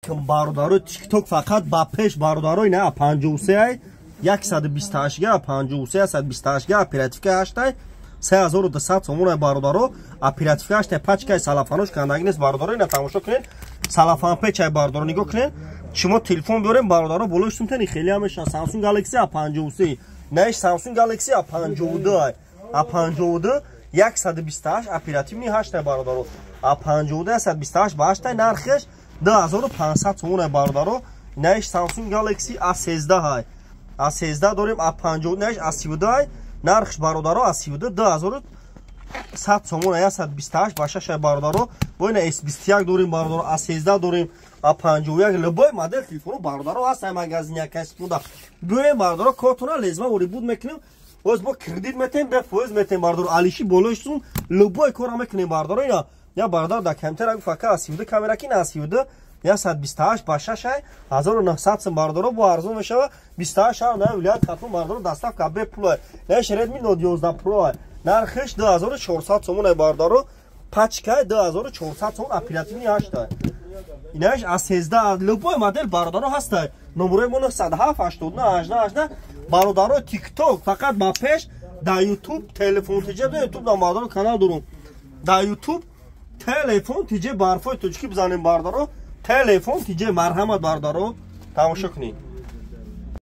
Алейкум, бародаро ТикТок, фақат ба пеш, бародаро. Ина 53 128 га, 53 128 га, оперативка 8, 3200 сомон, бародаро. Оперативка 8, пачкаи салафанош кандаги нест, бародаро. Ина тамошо кунед, салафан печай, бародаро, нигоҳ кунед. Шумо телефон биёрем, бародаро, болои сумтани хеле ҳам мешавад. Samsung Galaxy A53, наиш Samsung Galaxy A52, A52 128, оперативный 8, бародаро. A52 128 ба 8, нархеш 2500 сомон, бародаро. Наиш Samsung Galaxy A13 ҳай, A13 дорем, A50, наиш A32, нархш, бародаро, A32 2100 сомон, 128 ба 6, бародаро. Бо ина S21 дорем, бародаро, A13 дорем, A51, любой модел телефону, бародаро, ҳаст ай магазин якаспуда. Биёем, бародаро, кортона лезма ворибуд мекунем, боз бо кредит метем, бе фоиз метем, бародаро, алиши болоишсун любой кора мекунем, бародаро. Ина я бародар дар компютер гуфт, ака, A32 камера ки, на A32 128 ба 6, 1900 сум, бародаро, бо арзон мешава. 28 шаҳр на вилоят Хатлон, бародаро, доставка бепул. Наиш Redmi Note 11 Pro, нархиш 2400 сомон, бародаро, пачка 2400 сомон, оперативный 8. Инаш A13, любой модель, бародаро, ҳаста. Номерои мо 907 89 18 18. Бародаро ТикТок, фақат ба пеш. Дар YouTube Телефон ТЖ, дар YouTube дар, бародаро, канал дорум. Дар YouTube Телефон ТЖ барфои тоҷикӣ бизанем, бародаро, Телефон ТЖ. Марҳамат, бародаро, тамошо кунед.